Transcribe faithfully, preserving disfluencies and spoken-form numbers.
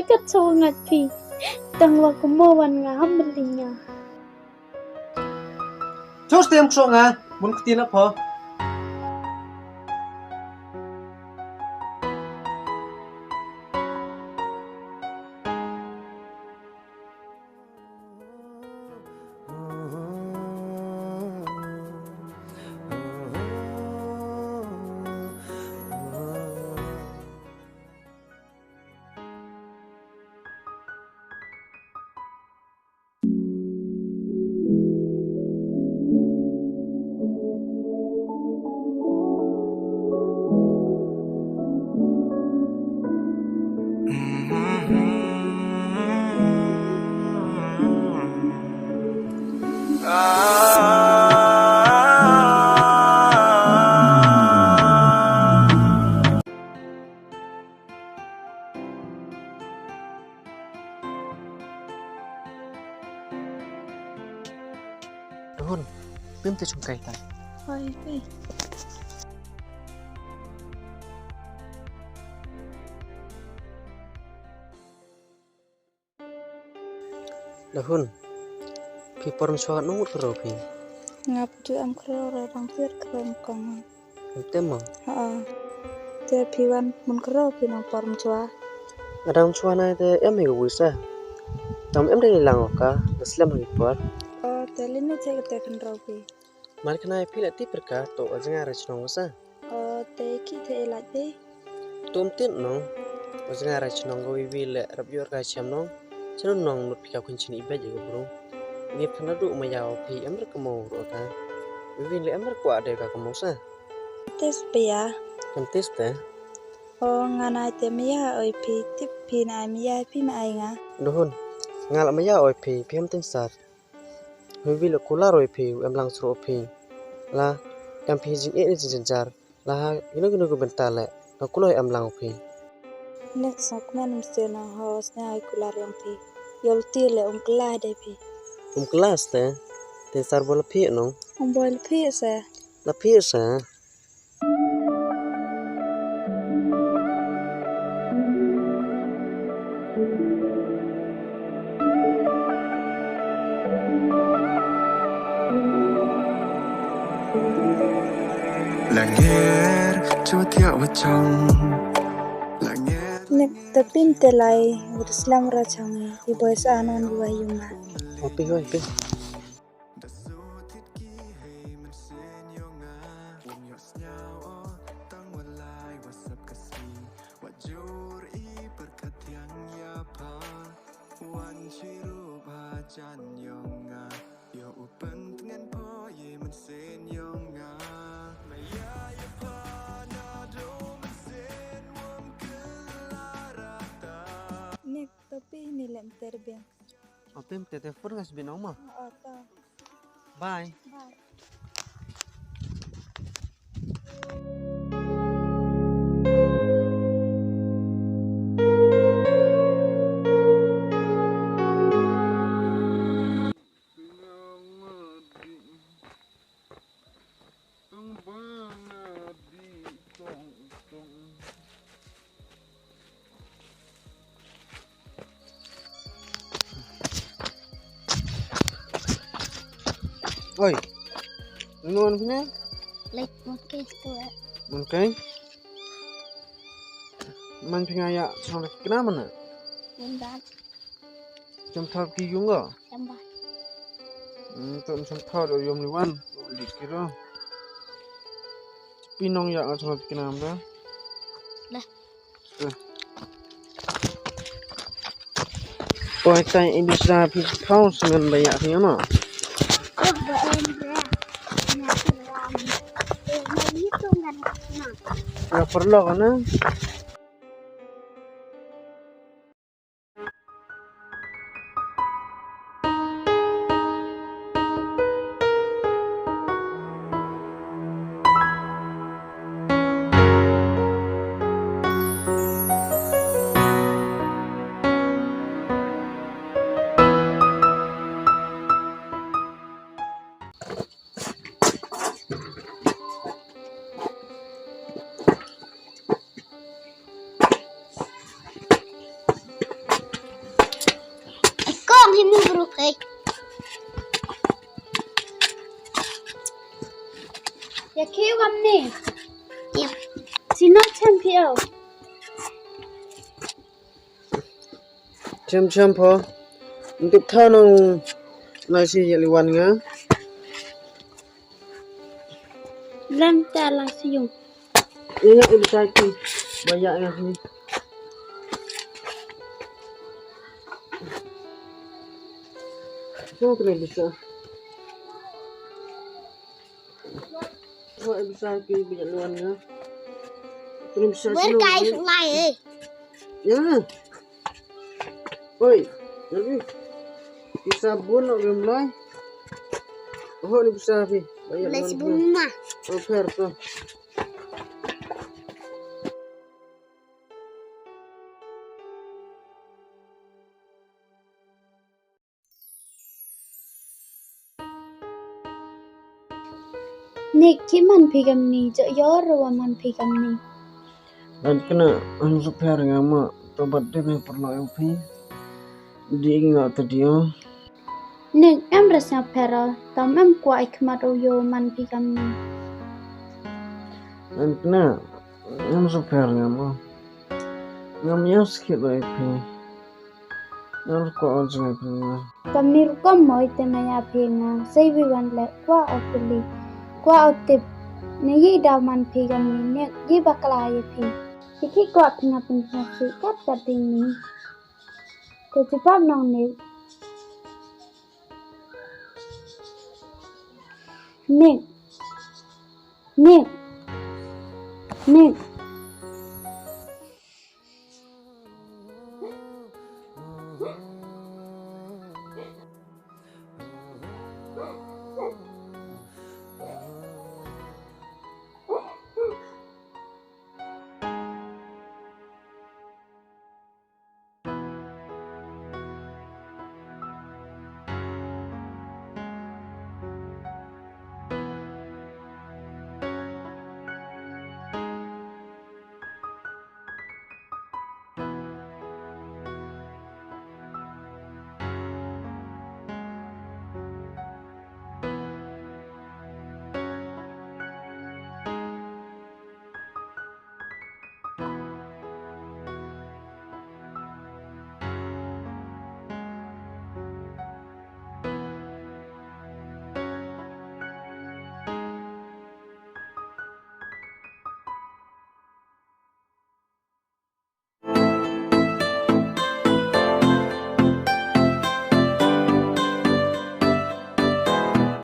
Kat so ngat phi. Tang wa kumo wan nga ham belinya. Chus tem so nga, mun kti na pho. Dahun, pim te chungkai ta. Hoi, pim. Dahun, phi por ym chwa nong mut khroo phi? Nga pu ju em khroo ra dang phi khroo kong. Em te mo? Ha. Te phi wan mun khroo phi nong por ym chwa? Nga dang chwa na te em hi ka wi sa. Tam em de lang ka, da slem hi por. O, te linu te ka te khan roo phi. Mar khana phi la tip ka to ka jngai ra chnong sa. O, te ki te e lait phi. Tum tin nong. Ka jngai ra chnong ka wi wi le rap yor ka chem nong. Chnong nong lut phi ka khun chini bej ka bru. Ni khana du ma yaw phi em ra ka mo ro ta. Wi wi le em ra kwa de ka ka mo sa. Tes pia. Kan tes te. O, nga nai te maya oi phi, tip phi nai maya phi ma ai nga. Dahun, nga la maya oi phi, phi em tin sar. Hoi wi le kular oi phi, em lang sro phi. La, em phi jing e ni jing jar. La ha, ino ino ko benta le, nga kular em lang phi. Next, sa kmen em se na ho, sne ai kular em phi. Yol ti le um kla de phi. Um kla ste, tin sar bol phi no. Um bol phi se. La phi se. Langer, chua thiah wa chong. Langer. Nek te pim te lai, wa slam ra chong i, i boy sa anon wa yuma. Opi, opi. Da sut hit ki hei mynsiem yong nga, wym yoh sñiaw o, tang wa lai wa sap ka sngi, wa jur i pyrkhat thiang ya pha, wan chirup hajan yong nga, yoh u pyntngen pho ye mynsiem yong nga. Maya ya pha na do mynsiem wym kylla rata. Nek topi ni lem ter biang. Opi, te te phone ngas bin ong mo. O, to. Bye. Bye. Oi. Nunu wan phi ne? Leit mon kai tu, eh. Mon kai? Man phi nga ya chong leit kna mana? Mon dan. Cham thap ki yung ga? Cham ba. Hmm, to cham thap do yom liwan. Lit ki ro. Pi nong ya nga chong leit kna mana? Lah. Poi tai i bisa phi phau semen ba ya phi ma. Ya perlu kan? Ni mu bru kai. Ya keu kam ni. Yep. Sino champion. Cham cham pho. Ntuk tha nong lai si ya liwan nga. Lam ta lai si yung. Ini ini sa ki. Baya nga ni. So kena bisa. Wah, bisa ki baya liwan nga. Kena bisa. Wer kai lai eh. Ya. Oi, lagi. Bisa bun nak gemlai. Oh, ni bisa pi. Baya liwan bun mah. Oh, fair tu. Nik, ki man phi kamni, jo yor wa man phi kamni. Ngan kena, ngan su pher nga ma, to bat de me perlo em phi. Di nga te dio. Nik, em res nga pher, tam em kwah i khmat u yo man phi kamni. Ngan kena, em su pher nga ma. Ngam ya skit wa i phi. Ngan kwah wan sngewthuh nga. Kamni rukom mo ite maya phi nga, sei wi wan le kwah o pili, kwah o tip. Ne yi daw man phi kamni, ne yi bakla ya phi. Ki ki kwah phi nga pynthak si kat kat ding ni. Te jubab nong ni. Nik. Nik. Nik.